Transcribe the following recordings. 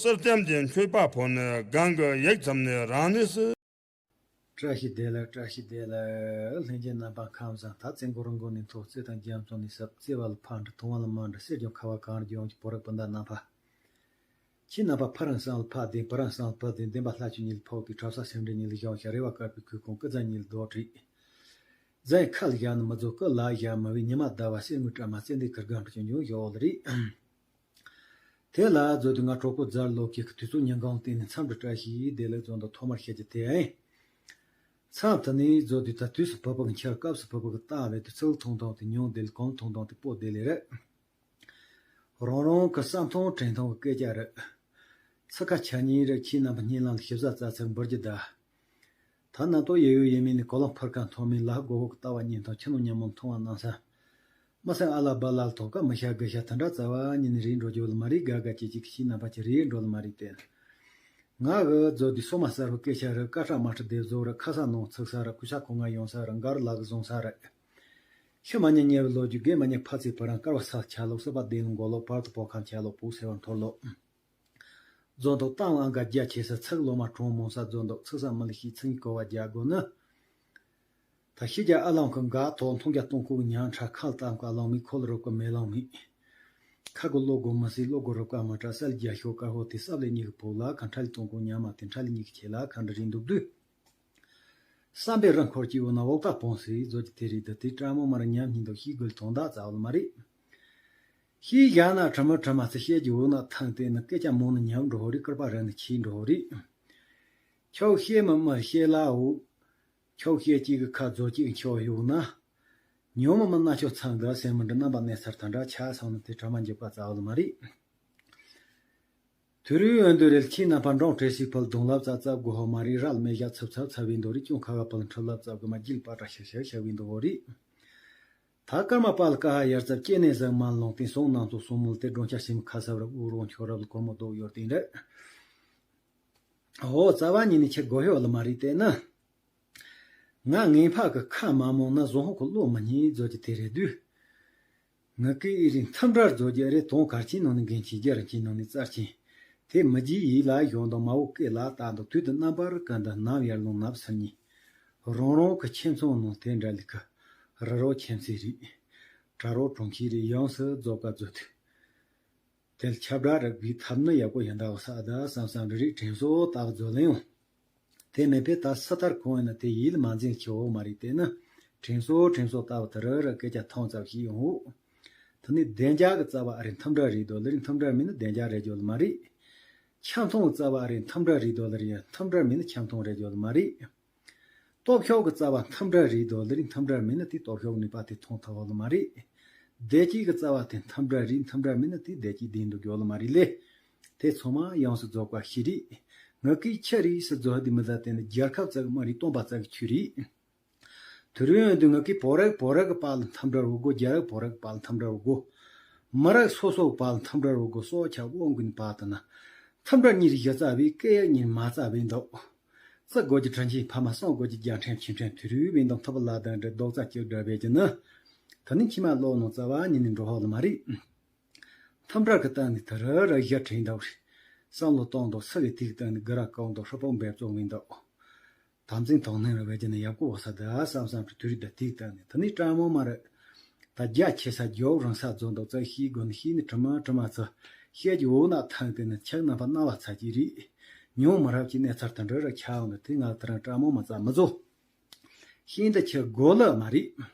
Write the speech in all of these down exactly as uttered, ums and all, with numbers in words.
གསེར་ལྟེམ་གྱི་མཆོད་པ་ཕོག་ནས་གང་གི་ཡིག་ཙམ་ནས་རང་གནས་སུ། བཀྲ་ཤིས་བདེ་ལེགས། བཀྲ་ཤིས་བདེ་ལེགས། ལྷན་རྒྱས་རྣམ་པ་ཁམས་བཟང་། ད་བཙན་པོ་རི་མགོ་ནས་མཐོ། རྩེ་དང་རྒྱ་མཚོ་ནས་ཟབ། བརྩེ་བ་ལ་ཕན་འགྲིག། གཏོང་བ་ལ་མ་འགྲིག། གསེར་སྦྱངས་ཁ་བ་གངས་རི་ལྗོངས་ཀྱི་བོད་རིགས་སྤུན་ཟླ་རྣམ་པ། ཁྱེད་རྣམ་པ་ཕ་རན་སི་ལ་ཕ་བདེ། བུ་རན་སི་ལ་བུ་བདེ། བདེན་པ་ལྷ་ཆོས་གཉིས་ལ་ཕོག་སྟེ། གྲྭ་ས་སེམས་འདྲེན་གཉིས་ལ་བཞག་བྱ། རེ་བ་དཀར་པོའི་ཁུ་ཁུང་། སྐུ་ཚ་གཉིས་ལ་རྡོག་བྲིས། གཟན་ཁ་ལ་བཞག་ན་མི་རྫོགས། སྐུ་ལ་བཞག་མི་བས། ཉི་མ་ཟླ་བ་གསེར་དངུལ་སྲན་མ། ཙན་དན་གུར་དཀར་འབྲུ་ཅན་འབྱུང་བཞག་ལ་རེད། དེ་ལ་རྫོགས་དུས་ང་གྲོགས་པོ་རྫ་ལོ་ཀེ་གི་དུས་ཚོད་ཉིན་གང་སྟེང་ནས་མཚམས་འདྲི། བཀྲ་ཤིས་བདེ་ལེགས་རྫོགས་འདུག། ཐོག་མར་བཤད་རྒྱུ་དེ་ཨེ། མཚམས་དེ་ནས་རྫོགས་དུས་ད་དུས་སུ་བབ་པ་གི་འཆར། སྐབས་སུ་བབ་པ་གི་ལྟ་བས་དུས་ཚོད་ཐུང་ཐུང་དེ་ཉུང་དེ་ལ་གོང་ཐུང་ཐུང་དེ་སྤོ་བདེ་ལེ་རེད། རང་རང་གི་བསམ་ཐང་དྲན་ཐང་གི་སྐད་ཆ་རེད། ཚིག་ཁ་ཆ་གཉིས་རེ་ཁྱེད་རྣམ་པ་སྙན་ལམ་ལ་ཞིབ་ཟ་ཙག་ཚག་འབུལ་རྒྱུ་གདའ། ད་རྣམ་རྟོག་ཡོད་ཡོད་ཡིན་མིན་ནི་གོ་ལ་འཕུར་ཁ་མཐོང་མིན་ལ། མགོ་བོ་གི་ལྟ་བ་གཉིས་མཐོང་། ཁྱི་ནོར་ཉམས་མོ་མཐོང་བ་སྣང་ས། མ་སེམས་ཨ་ལ་བ་ལ་ཐོག་ཀ་མི་ཤ་དགུ་ཤ་དེ་འདྲ་རྩ་བ་ཉིད་ནས་རེད་འགྲོ་རྒྱུ་ལ་མ་རེད། དགའ་དགའ་སྐྱིད་སྐྱིད་ཀྱི་ཁྱེད་རྣམ་པ་ཅིག་རེད་འགྲོ་ལ་མ་རེད་དེ། ང་གི་རྫོགས་དུས་སོ་མ་གསར་བའི་སྐད་ཆ་རེད། ཀ་ཁྲ་མ་ཁྲ་སྡེབ་བཟོ་རེད། ཁ་ས་ནང་ཚུགས་ས་རེད། ཀུ་ཤ་ཁོ་ང་ཡོང་ས་རེད། འགར་ལག་བཟུང་ས་རེད། ཤི་མ་ཉན་ཉེ་བའི་ལོ་རྒྱུས། རྒས་མ་ཉན་ཕ་ཚེ་བུ་རང་། དཀར་བ་ས་ཆ་ལོག། སྲིད་པ་བདེ་ལ་མགོ་ལོག། བར་དུ་བོད་ཁམས་ཆ་ལོག། བོད་སེ་བ་འཐོར་ལོག། རྫོགས་འདུག། གཏམ་ཨང་ཀ་རྒྱ་ཆེ་ས། ཚིག་ལོ་མ་གྲོང་མོ་ས། རྫོགས་འདུག། ཚིག་ས་མི་ལ་ཤེས། ཚིག་གཉིས་གོ་བ་རྒྱག་དགོས་ནི། ད་ཤི་རྒྱ་ཨ་ལང་གི་འགག་ཐོག། མཐོང་རྒྱ་སྟོང་ཁུག་ཉག་ཕྲ། ཁ་ལ་གཏམ་ཀ་ལང་མིག་ཁོ་ལ་རོབ་ཀ་མེ་ལང་མིག། ཁ་གི་བློ་སྒོ་མི་སྲིད། བློ་སྒོ་རོབ་ཀ་མི་དྲག། ས་ལ་རྒྱ་ཤོག་དཀར་ཧོ་དེ། སྲབ་ལེ་གཉིས་ཀྱི་བུ་ལ་ཁ། ཁྲ་ལི་སྟོང་ཁུག་ཉག་མ་དེ། ཁྲ་ལི་གཉིས་ཀྱི་ཆེ་ལ་ཁ། འདྲ་རིང་འདུག་དུས། བསམ་པའི་རི་འཁོར་གྱི་འོག་ན་འོག་ཏ་སྤོང་སྲིད། རྫོགས་ཀྱི་དེ་རིགས་འདི་དེ་དྲང་མོ་མར་ཉམས་སྙིང་དུ་ཤི་དགོས་དོན་དག་རྩ་བ་ལ་མ་རེད། ཤི་བཞག་ན་དྲི་མ་དྲི་མ་ཚེ་བཤད་རྒྱུ་འོ་ན་ཐང་སྟེ་ནི། སྐད་ཆ་མང་ན་ཉམས་འགྲོ་ཧོ་རེད། སྐུར་པ་རེ་ནི་ཆེ་འགྲོ་ཧོ་རེད། ཁྱོད་བཤད་མི་མི་བཤད་ལ་འོ། ཁྱོད་བཤད་གཅིག་གི་ཁ་རྫོགས་གཅིག་གི་ཁྱོད་གཡུག་ན། ཉོན་མོངས་མི་རྣམས་ཁྱོད་ཚང་འདི་སེམས་མི་འདྲི། རྣམ་པ་གནས་ཚར་ད་འདྲ་ཆགས་སོང་ན་དེ་དྲི་མ་འཇིགས་པ་རྩ་བ་ལ་མ་རེད། དུས་རེའི་འོན་དུ་རེད། ཁྱེད་རྣམ་པ་འབྲོང་བྲེ་སི་ཕུལ་གདོང་ལབ་ཙག་ཙག་དགོས་ཧོ་མ་རེད། ར་ལ་མེ་བཞག་ཚབ་ཚབ་ཚབ་བིན་དོ་རེད། ཅུང་ཁ་ག་ཕུལ་འཁྲུལ་ལབ་ཙག་དགོས་མ། རྒྱུད་པ་ཏྲ་ཤ་ཤ་ཤ་བིན་དོ་ཧོ་རེད། ད་སྐར་མ་པ་ལ་ཀ་ཧ་ཡར་ཙབ་སྐྱེ་གནས་ཟག་མ་ལོང་སྟེ་སོང་ནང་དུ་སོང་མོལ་ཏེ་སྒྲོན་ཆ་སེམས་ཁ་སབ་ར་དབུགས་རོང་ཆོ་རབ་ལ་གོར་མོ་རྡོག་ཡོར་ཏིང་རེད། ཨོ་རྩ་བ་ཉིད་ནས་ཁྱེད་དགོས་ཧོ་ལ་མ་རེད་དེ་ན། ང་ངན་ཕག་གི་ཁ་མ་རྨོངས་ན་བཟང་ཕོ་གི་བློ་མི་རྙེད་རྫོགས་ཀྱི་དེ་རེད་དུས། ངི་ཀའི་ཨི་རིང་ཐུམ་སྒྲ་རྫོགས་ཀྱི་རེད། དོང་གར་ཆེན་ནང་ནས་འགན་ཆེན། རྒྱ་རིང་ཆེན་ནང་ནས་རྩར་ཆེན། དེ་མི་རྗེའི་ཡིད་ལ་གཞོན་དང་མ་འོག་སྐེ་ལ་བཏགས་འདུག། དུས་དང་རྣམ་པར་ཀུན་ཏུ་ནམ་ཡར་ལུང་ནབ་སར་ཉིན། རང་རང་གི་ཁྱིམ་ཚང་ནང་དེ་འདྲ་ལི་ཁ། རི་རོ་ཁྱིམ་མཚེས་རིགས། གྲྭ་རོགས་གྲོང་ཁྱེར་རིགས་ཡོངས་སུ་རྫོགས་པ་མཛོད་དུས། དེ་ལ་ཁྱབ་བསྒྲགས་རིགས་བགོས་ཐབས་ནི་ཡག་པོ་ཡིན་ད་བ་ས་ད་བསམ་བསམ་རེ་རེ་དྲན་གསོ་ལྟ་བུ་མཛོད་ལེན་ཡོང་། དེ་མེད་པས་ད་སུ་ལྟར་གང་ཡིན་ན་དེ་ཡིད་ལ་མ་འཛིན་ཆེ་བོ་མ་རེད། དེ་ནི་དྲན་གསོ་དྲན་གསོ་ལྟ་བུ་དུ་རུ་རུ་སྐད་ཆ་ཐང་ཙམ་ཞིག་ཡོང་འོ། དེ་ནི་བདེ་འཇགས་ཀྱི་རྩ་བ་ཨ་རིང་ཐུམ་སྒྲ་རེད་དོ་ལ་རིང་ཐུམ་སྒྲ་མིན་ན་བདེ་འཇགས་རེད་རྒྱུ་ལ་མ་རེད། འཆམ་མཐུན་གྱི་རྩ་བ་ཨ་རིང་ཐུམ་སྒྲ་རེད་དོ་ལ་རིང་ཐུམ་སྒྲ་མིན་ན་འཆམ་མཐུན་རེད་རྒྱུ་ལ་མ་རེད། སྟོབས་ཤུགས་ཀྱི་རྩ་བ་འཐུམ་སྒྲ་རེད་དོ་ལ་རིང་འཐུམ་སྒྲ་མིན་ན་དེ་སྟོབས་ཤུགས་ནུས་པ་དེ་མཐོང་ཐུབ་བ་ལ་མ་རེད། བདེ་སྐྱིད་ཀྱི་རྩ་བ་དེ་འཐུམ་སྒྲ་རེད་འཐུམ་སྒྲ་མིན་ན་དེ་བདེ་སྐྱིད་ལྡན་འདུག་རྒྱུ་ལ་མ་རེད་ལེ། དེ་ཚང་མ་ཡོངས་སུ་རྫོགས་པ་ཤི་རེད། ངི་ཀའི་ཁྱི་རེད་སུ་རྫོགས་དེ་མི་ཟ་དེ་ནི་རྒྱལ་ཁབ་ཙག་མ་རེད། སྟོང་པ་ཙག་གི་ཆུ་རེད། དུ་རུ་ཡོང་དུས་ངི་ཀའི་བོད་རིགས་བོད་རིགས་ཀྱི་བར་ལ་འཐུམ་སྒྲ་རུ་དགོས། རྒྱ་རིགས་བོད་རིགས་ཀྱི་བར་ལ་འཐུམ་སྒྲ་རུ་དགོས། མི་རིགས་སོ་སོའི་བར་ལ་འཐུམ་སྒྲ་རུ་དགོས། སོ་ཆ་དབང་གིན་བར་དུ་ན་འཐུམ་སྒྲ་གཉིས་རིགས་གཞི་རྩ་བའི་སྐད་ཡིག་གཉིས་མ་རྩ་བའི་འདུག། རྩི་དགོས་ཀྱི་དྲིན་ཆེན་ཕ་མ། གསང་དགོས་ཀྱི་རྒྱལ་ཕྲན་ཆེ་ཕྲན་དུ་རུས་བའི་འདུག། ཐུབ་པ་ལ་དང་འདྲ་རྡོག་རྩ་གཅིག་འདྲ་བས་ཀྱི་ནི། ད་ནི་ཁྱི་མ་ལོག་ནང་རྩ་བ་ཉིད་ནས་འགྲོ་ཧོག་ལ་མ་རེད། འཐུམ་སྒྲ་གི་སྟེང་ནས་དུ་རུ་རུ་གཞི་དྲན་འདུག་རེད། བསམ་བློ་གཏོང་འདུག། སུ་གི་དུས་སྟེང་ནས་དགུ་ར་ཀོང་འདུག། ཧྲི་པོ་འབེབས་བཙོང་བའི་འདུག། དམ་འཛིན་དང་ནང་ར་བས་ཀྱི་ནི་ཡག་པོ་བ་ས་ད་བསམ་བསམ་དུ་དུ་རུ་ད་དུས་སྟེང་ནས་ད་ནི་དྲང་མོ་མ་རེད། ད་རྒྱ་ཆེ་ས་རྒྱོབ་རང་ས་རྫོགས་འདུག། རྩ་ཤེས་དགོས་ནི་ཤེས་ནི་དྲི་མ་དྲི་མ་ཚོ་བཤད་རྒྱུ་འོ་ན་ཐང་དེ་ནི་ཆག་རྣམ་པ་སྣང་བ་ཚ་གྱི་རེད། ཉུང་མ་རབས་ཀྱི་གནས་ཚར་དུ་འདྲ་ར་ཆགས་འོང་ནི་དེ་ང་ལ་དེ་རང་དྲང་མོ་མ་རྩ་མི་བཟོ། ཤིན་ཏུ་ཁྱི་དགོས་ལ་མ་རེད།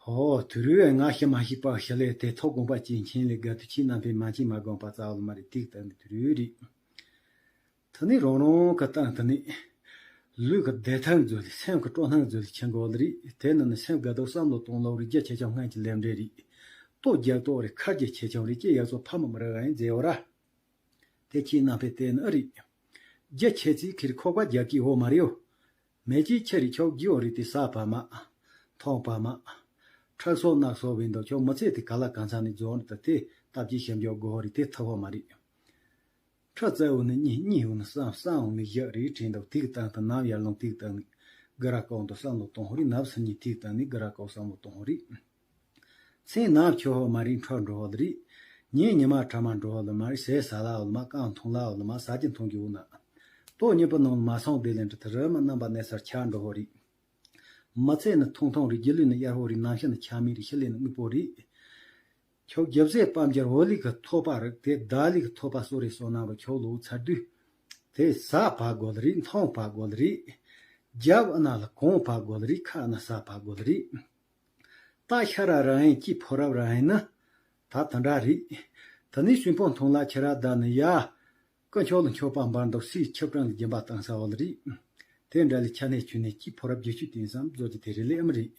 ཧོ་དུ་རུའི་ང་ཤི་མ་ཤི་པ་ཤི་ལས་དེ་ཐོག་དགོངས་པ་ཅན་ཆེན་ལས་དགའ་དུ་ཆེ་རྣམ་པའི་མ་ཆེན་མ་དགོངས་པ་རྩ་བ་ལ་མ་རེད། ཏིག་ཏན་གྱི་དུ་རུའི་རེད། དེ་ནི་རང་རང་གི་སྟེང་དུ་ནི། ལུས་ཀྱི་བདེ་ཐང་མཛོད་ལས་སེམས་ཀྱི་སྤྲོ་སྣང་མཛོད་ལས་ཆེན་གོ་ལ་རེད། དེ་ནི་ནི་སེམས་དགའ་སྡུག་བསམ་བློ་གཏོང་ལོག་རེད། རྒྱ་ཆེ་ཆུང་སྔོན་གྱི་ལས་འབྲས་རེད། ལྟོ་རྒྱག་ལྟོ་རེད། ཁ་རྒྱ་ཆེ་ཆུང་རེད། ཅེས་ཡག་སོ་ཕ་མ་མི་ར་ག་ཡིན་མཛེས་བ་ར། དེ་ཁྱེད་རྣམ་པས་བལྟས་ན་ཨ་རེད། རྒྱ་ཆེ་ཚིག་ཁིར་ཁོག་པ་རྒྱག་གི་འོ་མ་རེད་འོ། མེ་ལྕེ་ཆེ་རི་ཁྱོག་རྒྱུ་འོ་རི་དེ་ས་བ་མ། ཐོང་བ་མ། ཁྲག་སོགས་རྣག་སོགས་བིན་དོ་ཁྱོག་མི་ཚེ་དེ་ག་ལ་གང་ཚ་ནི་རྫོང་རི་དུ་དེ་སྟབས་ཀྱིས་ཞིམ་འཇོག་དགོས་འོ་རི་དེ་ཐུབ་འོ་མ་རེད། ཁྲག་རྩ་འོ་ནི་གཉིས་གཉིས་འོ་ནི་བསམ་བསམ་འོ་ནི་བཞག་རི་དྲན་དོ་ཐིག་བཏང་དང་ནམ་ཡར་ལོང་ཐིག་བཏང་ནི་ག་ར་ཀོང་དུ་བསམ་བློ་གཏོང་འོ་རི་ནབ་སི་གཉིས་ཐིག་བཏང་ནི་ག་ར་ཀོང་བསམ་བློ་གཏོང་འོ་རི། མཚན་ནམ་ཆོ་ཧོ་མ་རིང་འཕྲོ་འགྲོ་ཧོ་ལ་རི། ཉིན་ཉི་མ་ཁྲ་མ་འགྲོ་ལ་མ་རེད། ཟས་ཟ་ལ་ལ་མ། རྐང་འཐུང་ལ་ལ་མ། ཟ་རྒྱུ་འཐུང་རྒྱུ་ན། ལྟོ་མྱི་པོ་ནང་མ་སོང་དེ་ལས་འདྲ་དེ་རི་མ་རྣམ་པ་གནས་སར་ཆགས་འགྲོ་ཧོ་རེད། མི་ཚེ་ནི་ཐུང་ཐུང་རེད། སྒྱིད་ལུག་ནི་ཡར་ཧོ་རེད། ནམ་ཞག་ནི་ཆ་མེད་རེད། ཤི་ལས་ནི་དངོས་པོ་རེད། ཁྱོད་རྒྱབ་ཟས་པམ་རྒྱལ་འོ་ལི་གི་ཐོད་པ་རེད། དེ་ད་ལི་གི་ཐོད་པ་གསོ་རེ་གསོ་ན་རོ། ཁྱོད་ལོ་ཚར་དུས་དེ་ཟ་ཕ་དགོ་ལ་རེད། འཐུང་ཕ་དགོ་ལ་རེད། རྒྱབ་ཨ་ན་ལ་གོང་ཕ་དགོ་ལ་རེད། ཁ་ཨ་ན་ཟ་ཕ་དགོ་ལ་རེད། ད་ཤ་ར་རང་ཡིན་གྱི་ཕོ་རབ་རང་ཡིན་ན་ད་དེ་འདྲ་རེད། ད་ནི་སུན་ཕོང་འཐུང་ལ་ཁྱེད་ར་ད་ནི་ཡ། ཀུན་མཆོག་ལ་མཆོད་པ་འབར་འདུག་སྲིད་ཆབ་གྲངས་ལ་སྦྱིན་པ་བཏང་ས་བ་ལ་རེད། དེ་འདྲ་ལས་ཆ་ནས་ཆུ་ནས་ཀྱི་ཕོ་རབ་རྒྱུ་ཆུ་བསྟན་སམ་བཟོ་གི་དེ་རེད་ལེ་ཨམ་རེད།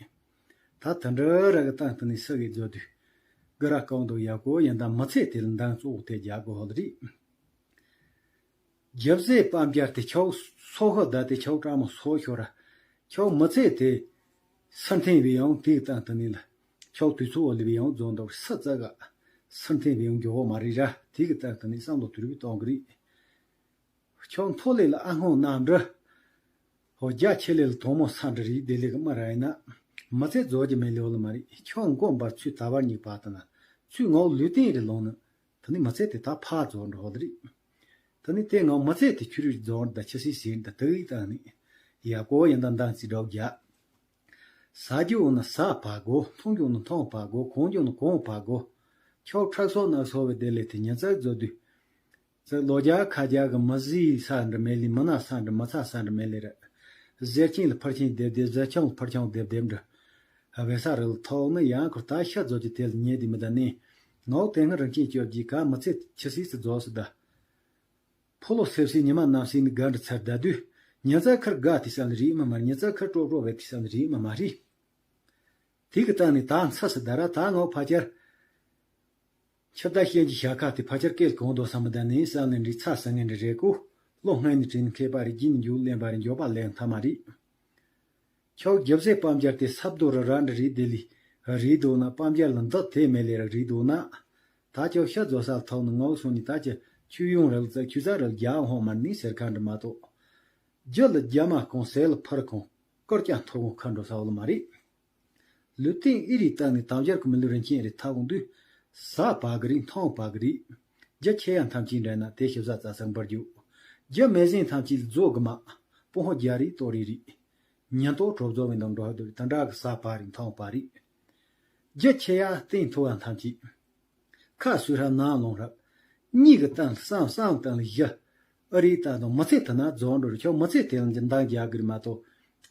ད་དེ་འདྲ་ར་གི་སྟངས་དེ་ནས་ས་གི་བཟོ་དུས་གི་ར་ཀང་དུ་ཡག་པོ་ཡིན། ད་མི་ཚེ་དེ་ལ་འདང་ཙོག་དེ་རྒྱག་དགོས་ཧོ་ལ་རེད། རྒྱབ་ཟས་པམ་རྒྱལ་དེ་ཁྱོད་སོ་ཤོ་ད་དེ་ཁྱོད་བཀྲ་མོ་སོ་ཤོ་ར། ཁྱོད་མི་ཚེ་དེ་སུན་འཐེན་བའི་ཡང་དེའི་སྟངས་དེ་ནི་ལ། ཁྱོད་དུས་ཚོད་འོ་ལི་བའི་ཡང་རྫོང་དུ་ས་ཙག་ག་སུན་འཐེན་བའི་ཡང་མགྱོགས་པོ་མ་རེད་ར། དེའི་སྟངས་དེ་ནི་བསམ་བློ་དུར་བའི་གཏོང་གི་རེད། ཁྱོད་མཐོ་ལས་ལ་ཨ་སྔོན་ནམ་འདྲ། ཧོ་རྒྱ་ཆེ་ལས་ལ་དོང་མོ་ས་འདྲ་རེད། དེ་ལས་ཀ་མ་ར་ཡིན་ན། མི་ཚེ་རྫོགས་ཀྱི་མེད་ལེ་འོ་ལ་མ་རེད། ཁྱོད་མགོ་འབར་ཚུལ་ད་བར་སྙིགས་པ་དང་ན་ཚུལ་ངའོ་ལུས་རྟེན་རེ་ལོང་ན། ད་ནི་མི་ཚེ་དེ་ད་ཕར་རྫོགས་འགྲོ་ཧོ་ལ་རེད། ད་ནི་དེ་ངའོ་མི་ཚེ་དེ་ཁྱུ་རུས་རྫོགས་ད་ཆི་སི་ཟིན་ད་དག་ཡིག་དང་ནི། ཡག་པོ་ཡིན་ད་འདང་རྩིས་འགྲོ་རྒྱ། ཟ་རྒྱུ་ན་ཟ་ཕ་དགོ། འཐུང་རྒྱུ་ན་འཐུང་ཕ་དགོ། གོན་རྒྱུ་ན་གོན་ཕ་དགོ། ཁྱོད་ཁྲག་སོགས་ནག་སོགས་བའི་དེ་ལས་དེ་ཉིན་ཙག་རྫོགས་དུས། ཙག་ལོ་རྒྱ་ཁ་རྒྱ་གི་མི་ཟིག་ས་འདྲ་མེད་ལི། མི་ན་ས་འདྲ་མི་ཚ་ས་འདྲ་མེད་ལི་ར། གཟེར་ཆེན་ལ་ཕར་ཆེན་རྡེབ་རྡེབ། གཟེར་ཆུང་ལ་ཕར་ཆུང་རྡེབ་རྡེབ་འདྲ། ཨ་བེ་ས་རི་ལ་ཐོག་ནི་ཡང་ཁོ་ད་ཤ་རྫོགས་ཀྱི་དེ་ལ་ཉེ་དེ་མི་ད་ནི། ངའོ་དེ་སྔ་རིན་ཆེན་བཅོ་བརྒྱད་ག་མི་ཚེ་ཆི་སྲིད་སུ་རྫོགས་སུ་ད། ཕོ་ལོ་སེབ་སི་ཉི་མ་ནམ་སྲིད་ནི་དགའ་འདྲ་ཚར་ད་དུས། ཉི་ཚ་ཁར་དགའ་དེ་ས་ནི་རིག་མ་མ་རེད། ཉི་ཚ་ཁར་སྤྲོ་སྤྲོ་བའི་དེ་ས་ནི་རིག་མ་མ་རེད། དེ་གི་སྟེང་ནས་ད་མཚར་སི་ད་ར་ད་ངའོ་ཕ་ཁྱར། ཁྱབ་བརྡལ་ཤན་གྱི་ཞྭ་ཁ་དེ་ཕ་ཁྱར་སྐད་གང་དོ་བསམ་མི་ད་ནི་བསམ་ནས་འདྲི་ཚ་ས་ངན་འདྲི་རེད་ཀོ། བློ་སྔོན་ནས་དྲན་མཁས་པ་རེད། རྒྱུན་འཇུག་ལེན་པ་རེད། མགྱོགས་པ་ལེན་ཐབས་མ་རེད། ཁྱོད་རྒྱབ་ཟས་པམ་རྒྱལ་དེ་སབ་རྡོ་ར་ར་འདྲ་རེད་དེ་ལི། རེད་འདུག་ན་པམ་རྒྱལ་ལ་འདི་དེ་མེད་ལེ་ར་རེད་འདུག་ན། ད་ཁྱོད་ཤ་རྫོགས་ས་ཐོག་ནས་ངའོ་སོང་ནི་ད་ཁྱོད་ཆུ་ཡོང་རལ་ཙག་ཆུ་ཚ་རལ་རྒྱ་ཧོ་མ་ནི་ཟེར་ཁ་འདྲ་མ་གཏོགས། རྒྱུ་ལ་རྒྱ་མ་གང་ཟས་ལ་ཕར་གང་དཀར་ཀྱང་ཐོག་ཁོང་ཁ་འགྲོ་ས་བོ་ལ་མ་རེད། ལུས་རྟེན་ཨི་རིགས་བཏང་ནས་དམ་སྦྱར་གི་མི་ལུས་རིན་ཆེན་རེ་ཐག་འོང་དུས། ཟ་བ་གི་རིགས་འཐུང་བ་གི་རིགས། རྒྱུ་ཆེ་ཡང་ཐམས་ཅད་འདྲ་ན་དེ་ཞིབ་ཟ་ཙ་ཟ་འབར་རྒྱུ། རྒྱུ་མེད་ཟིན་ཐམས་ཅད་རྫོགས་གི་མ། སྤོང་ཧོ་རྒྱ་རིགས་ཏོ་རིགས་རིགས། ཉིན་ཏོ་གྲོབ་རྫོགས་བའི་འདང་འགྲོ་ཧ་དུ་ད་འདྲ་གི་ཟ་བ་རིགས་འཐུང་བ་རིགས། རྒྱུ་ཆེ་ཡ་སྟེང་མཐོ་ཡང་ཐམས་ཅད། ཁ་སུ་ར་ནང་ལོང་ར། གཉིས་ཀྱི་སྟེང་ལ་བསམ་བསམ་སྟེང་ལ་བཞི། ཨ་རིའི་སྟེང་དང་མི་ཚེ་དེ་ན་རྫོང་འགྲོ་རུ་ཆོག་མི་ཚེ་དེ་ལ་འདང་རྒྱག་གི་རེད་མ་གཏོགས།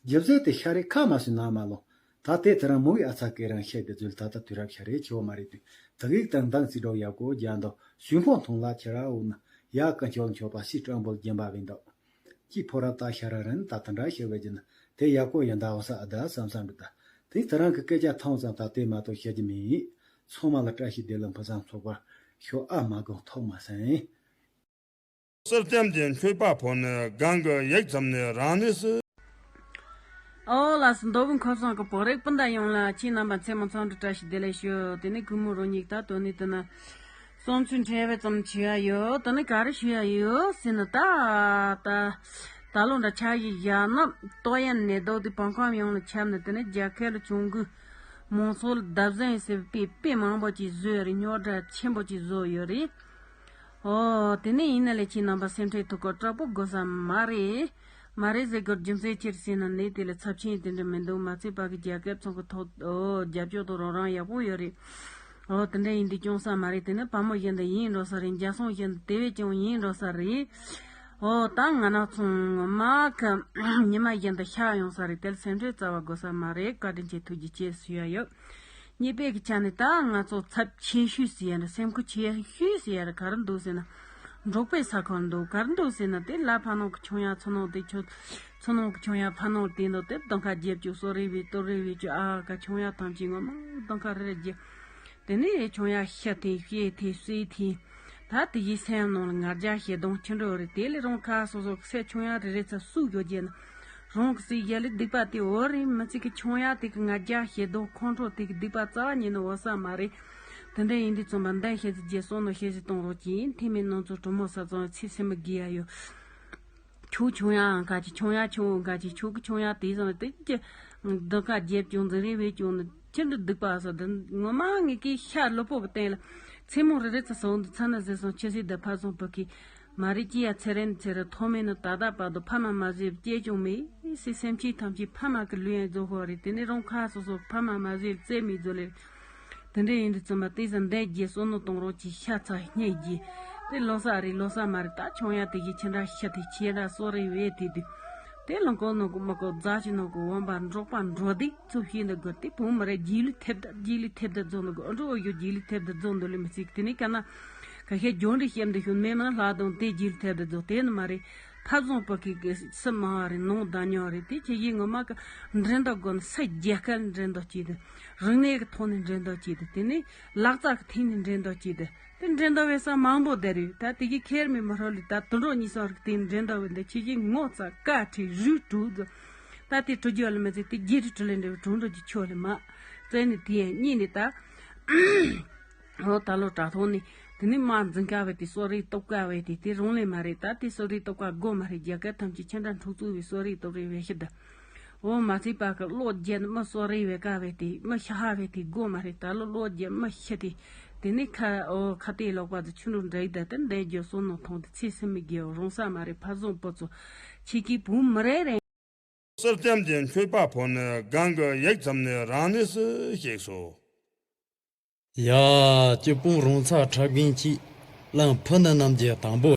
རྒྱུ་ཟས་དེ་ཤ་རེ་ཁ་མ་སུ་ན་མ་ལོང་། ད་དེ་དེ་རང་མོ་ཡི་ཨ་ཚ་སྐད་རང་བཤད་དེ་ཚུལ་ད་ལྟ་དུས་རབས་ཤ་རེ་ཆེ་བ་མ་རེད་དུས། ད་གིག་དང་མདང་རྩིས་འགྲོ་ཡག་པོ་རྒྱག་འདུག་སུན་ཕོང་འཐུང་ལ་ཁྱེར་ར་འོ་ན་ཡག་གི་མཆོག་མཆོག་པ་སྲིད་སྤྲང་པོ་སྦྱིན་པ་བིན་འདུག་ཀྱི་ཕོ་རབ་ད་ཤ་ར་རན་ད་དེ་འདྲ་ཤེས་བས་ཀྱི་ན་དེ་ཡག་པོ་ཡིན་ད་འོ་ས་ཨ་ད་བསམ་བསམ་འདུག་ད་དེ་ད་རང་གི་སྐད་ཆ་ཐང་ཙམ་ད་དེ་མ་གཏོགས་བཤད་ཀྱི་མིན། ཚང་མ་ལ་བཀྲ་ཤིས་བདེ་ལེགས་ཕུན་སུམ་ཚོགས་པར་ཤོག་ཨ་མ་དགོངས་ཐོག་མ་སེང་། གསེར་སྐྱེམས་ཀྱི་མཆོད་པ་ཕོག་ནས་གང་གི་ཡིག་ཙམ་ནས་རང་གནས་སུ། ཨོ་ལགས་སོ། མདོ་དབུས་ཁམས་གསུམ་གྱི་བོད་རིགས་སྤུན་ཟླ་ཡོངས་ལ་ཁྱེད་རྣམ་པ་མཚན་མོ་འཚམས་འདྲི་བཀྲ་ཤིས་བདེ་ལེགས་ཞུ། དེ་ནས་གུས་མོ་རོ་ཉིག་ད་དོན་ནི་དེ་ན། བསམ་ཚུལ་འཕྲད་པའི་ཙམ་ཞུ་ཡ་ཡོད། དེ་ནི་ག་རེ་ཞུ་ཡ་ཡོད་ཟེར་ན་ད། ད་ད་ལོ་འདྲ་ཆ་ཞིག་བཞག་ན་ཏོག་ཡན་ནས་རྡོ་དེ་བང་ཁམས་ཡོངས་ལ་ཁྱབ་ནས་དེ་ནི་རྒྱ་ཁལ་ལ་བྱུང་གི་མང་ཚོགས་ལ་བརྡབ་གསིག་ཟེར་བའི་དཔེ་དཔེ་མང་པོ་ཅིག་བཟོས་རེད། རྙོག་དྲ་ཆེན་པོ་ཅིག་བཟོ་ཡོད་རེད། ཨོ་དེ་ནས་ཡིན་ན་ལས་ཁྱེད་རྣམ་པ་སེམས་ཁྲལ་ཐུག་གོ་སྐྲག་པོ་དགོས་ས་མ་རེད། མ་རེད་ཟེར་དགོས་རྒྱུ་མཚན་ཅི་རེད་ཟེར་ན་ནི་དེ་ལ་ཚབས་ཆེན་དེ་འདྲ་མི་འདུག་མ་ཚད་ཕ་གི་རྒྱལ་ཁབ་ཚང་གི་ཐོག་ཨོ་རྒྱབ་སྐྱོར་དང་རོགས་རམ་ཡག་པོ་ཡོད་རེད། ཨོ་དེ་འདྲ་ཡིན་དུས་སྐྱོན་ས་མ་རེད། དེ་ནི་བུ་མོ་བཞིན་དུ་ཡིན་འགྲོ་ས་རེད། མཇལ་སོང་བཞིན་དུ་དེ་བས་ཀྱང་ཡིན་འགྲོ་ས་རེད། ཨོ་ད་ང་ནག་ཚང་མ་གི་ཉི་མ་བཞིན་དུ་ཤར་ཡོང་ས་རེད། དེ་ལ་སེམས་ཁྲལ་རྩ་བ་དགོས་ས་མ་རེད། བཀའ་དྲིན་ཆེ་ཐུགས་རྗེ་ཆེ་ཞུ་ཡ་ཡོད། གཉིས་པའི་གི་ཆ་ནས་ད་ང་ཚོ་ཚབས་ཆེ་ཤོས་ཟེར་ཡ་རེད། སེམས་ཁུར་ཆེ་ཤོས་ཟེར་ཡ་རེད། ག་རེ་འདུག་ཟེར་ན། འབྲོག་པའི་ས་ཁུལ་འདུག་ག་རེ་འདུག་ཟེར་ན་དེ་ལ་ཕ་ནང་གི་ཆུང་ཡ་ཚོ་ནང་དེ་ཆུ་ཚོ་ནང་གི་ཆུང་ཡ་ཕ་ནང་དེ་འདུག་དེ་གདོང་ཁ་རྒྱབ་བཅུག་སོ་རེ་བའི་ཏོ་རེ་བའི་ཆུ་ཨ་ཀ་ཆུང་ཡ་ཐམས་ཅད་ངོ་མ་གདོང་ཁ་རེ་རེ་རྒྱབ། དེ་ནས་ཆུང་ཡ་ཤི་ཐེ་ཤེས་ཐེ་སུས་ཐེ། ད་དེ་ཡི་སེམས་ནང་ལ་ང་རྒྱལ་ཞེ་སྡང་ཆེན་པོ་རེད། དེ་ལས་རང་ཁ་སོ་སོ་སེ་ཆུང་ཡ་རེ་རེ་ཚ་སུ་ཡོད་རྒྱུ་ན། རང་གི་སྲིད་ཡ་ལས་སྡིག་པ་དེ་འོ་རེད། མི་ཚིག་གི་ཆུང་ཡ་དེ་གི་ང་རྒྱལ་ཞེ་སྡང་ཁོང་ཁྲོ་དེ་གི་སྡིག་པ་རྩ་བ་ཉིད་ནས་འོ་ས་མ་རེད། དེ་འདྲ་ཡིན་དུས་ཙམ་པ་འདན་ཤེས་ཚིག་རྗེས་སོང་ནོ་ཤེས་ཚིག་གཏོང་རོགས་གྱིས་ཐེ་མེད་ནང་ཚོ་གྲོ་མོ་ས་ཚང་ཚིག་སེམས་མི་དགེ་ཡ་ཡོད། ཁྱོད་ཆུང་ཡ་ཨང་ཁ་ཅིག་ཆུང་ཡ་ཆུང་ཨང་ཁ་ཅིག་ཁྱོད་གི་ཆུང་ཡ་དེ་ཙམ་དེ་ཀྱི་འདི་ཁ་རྒྱབ་ཀྱང་འཛིན་རེ་བས་ཀྱང་ནི་ཁྱི་འདི་སྡིག་པ་ས་འདི་ངོ་མ་ངེད་ཀྱི་ཤ་ལོ་པོ་གི་སྟེང་ལ་ མཚན་མོ་རེ་རེ་ཚ་ཟོག་འདི་ཚ་ན་ཟེར་སོང་ཆེ་སྲིད་ད་ཕ་སོང་པ་གི། མ་རེད་ཀྱི་ཡ་ཚེ་རིང་ཚེ་རིང་ཐོག་མེད་ནི་ད་ལྟ་བར་དུ་ཕ་མ་མ་བཟོས་སྐྱེས་ཀྱང་མེད་སྲིད་སེམས་ཅན་ཐམས་ཅད་ཕ་མ་གི་ལུས་ཡང་རྫོགས་ཧོ་རེད། དེ་ནས་རང་ཁ་སོ་སོ་ཕ་མ་མ་བཟོས་རྩེ་མི་བཟོ་ལེ། དེ་འདྲ་ཡིན་དུས་ཙམ་པ་དེ་ཙམ་འདས་རྒྱས་བསོད་ནམས་གཏོང་རོགས་ཀྱི་ཤ་ཚ་སྙེད་རྒྱས། དེ་ལོ་ས་རེད་ལོ་ས་མ་རེད་ད་ཆུང་ཡ་དེ་གི་ཁྱེད་འདྲ་ཤ་དེ་ཁྱེད་འདྲ་སོ་རེ་བས་དེ་དུས། དེ་ལོ་འགོ་ནོ་གོ་མ་གོ་རྫ་ཆུ་ནོ་གོ་འོན་པ་འབྲོག་པ་འགྲོ་དེ་ཚུབ་ཤིན་ཏུ་དགོས་དེ་བུ་མ་རེད་རྗེས་ལུས་ཐེབས་ད་རྗེས་ལུས་ཐེབས་ད་རྫོང་ནོ་གོ་འགྲོ་ཡོད་རྗེས་ལུས་ཐེབས་ད་རྫོང་འདོད་ལས་མི་ཚིག་དེ་ནས་ཀ་ན། ཁ་ཤས་ཇོ་འདྲི་བཤད་འདི་ཤུལ་མེད་མ་ལྷག་དང་དེ་རྗེས་ལུས་ཐེབས་ད་རྫོང་དེ་ནི་མ་རེད། ཕ་བཟང་པོ་གི་གི་སུ་མང་བ་རེད་ནང་ད་ཉོ་རེད་དེ་ཁྱེད་ཀྱིས་ངོ་མ་གི་འགྲན་ཟླ་དགོས་ན་སུ་རྒྱལ་ཁ་ནས་འགྲན་ཟླ་བྱེད་དེ། རིག་གནས་ཀྱི་ཐོག་ནས་འགྲན་ཟླ་བྱེད་དེ་དེ་ནས་ལག་རྩལ་གྱི་ཐད་ནས་འགྲན་ཟླ་བྱེད་དེ། དེ་འགྲན་ཟླ་བའི་ས་མང་པོ་བསྡད་རེད་ད་དེ་གི་ཁེར་མི་མི་ཧྲོ་ལི་ད་དུད་འགྲོ་གཉིས་སོགས་རིགས་དེ་འགྲན་ཟླ་བའི་འདི་ཁྱེད་ཀྱིས་ངོ་ཚ་ཀ་ཁྲི་རུས་དྲུག་ཟོ། ད་དེ་དྲུག་རྒྱུ་ལ་མི་ཚེ་དེ་རྒྱས་དྲུག་དྲུག་ལས་འདྲ་བའི་དྲུག་འགྲོ་རྒྱུ་ཆོག་ལེ་མ། བཙལ་ནས་དེ་ཡང་གཉིས་ནས་ད། ཨོ་ད་ལོ་དྲ་ཐོག་ནས་དེ་ནས་དམག་འཛིང་དཀའ་བའི་དེ་གསོ་རིག་སྟོབས་དཀའ་བའི་དེ་དེ་རང་ལས་མ་རེད་ད་དེ་གསོ་རིག་སྟོབས་དཀའ་དགོས་མ་རེད་རྒྱལ་ཁབ་ཐམས་ཅད་ཁྱེད་འདྲ་འཁྲུག་རྩོད་བའི་གསོ་རིག་སྟོབས་རིག་བའི་ཤི་ད། འོ་མ་ཚད་པ་གི་བློ་རྒྱལ་མི་གསོ་རིག་བའི་དཀའ་བའི་དེ་མི་ཤ་ཧ་བའི་དེ་དགོས་མ་རེད་ད་ལོ་བློ་རྒྱལ་མི་ཤི་དེ། དེ་ནས་ཁ་ཨོ་ཁ་གཏད་ལོག་པ་དེ་ཆུ་འགྲོ་འདྲ་ཡི་ད་དེ་འདས་རྒྱུ་སོ་ནོ་མཐོང་དེ་ཚེ་སེམས་མི་རྒྱལ་རང་ས་མ་རེད་ཕ་བཟང་པོ་ཚོ། ཁྱེད་ཀྱི་བུ་མི་རེ་རེ། གསེར་སྐྱེམས་ཀྱི་མཆོད་པ་ཕོག་ནས་གང་གི་ཡིག་ཙམ་ནས་རང་གནས་སུ་གཤེགས་སོ། ཡ། སྐྱིད་སྤུངས་རོང་ཚ་ཁྲ་རྒན་གྱིས་གླང་ཕུ་ནུ་རྣམས་ཀྱི་དང་པོ།